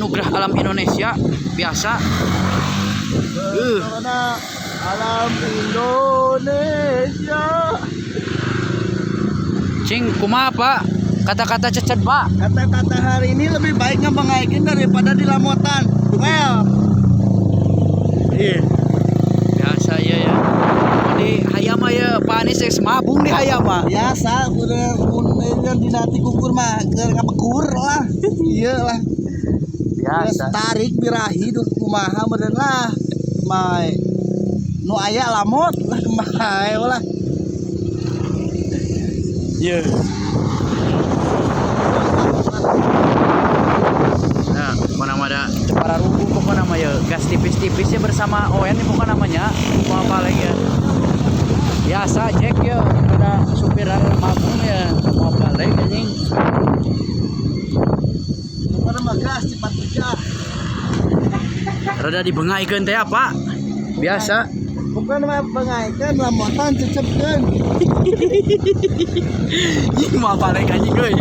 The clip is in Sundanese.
Anugerah Alam Indonesia biasa. Pesona alam Indonesia. Cing, kumaha, Pak? Kata-kata cecet, Pak. Kata-kata hari ini lebih baik ngabangaikin daripada di lamotan. Well. Iya. Biasa ya ya. Di hayam mah ya, Pak Anies geus mabung di hayam mah. Biasa udah mun dinati kukur mah keur ngabekur lah. Iya lah. Biasa. Tarik birahi duh kumaha meureun lah. Mai. Nu aya lamot lah kumaha lah. Iya. Nah, pokoknya mah ada para rugu pokoknya mah ya gas tipis-tipisnya bersama ON ini pokoknya namanya mau apa lagi ya. Biasa Jack ya, ada supir mabung ya, mau balik anjing. Pokoknya mah gas cepat kerja. Rada dibengaikeun teh apa? Biasa. Pokoknya mah bengaikeun lamotan cecepkeun. Ih, mau balik anjing euy.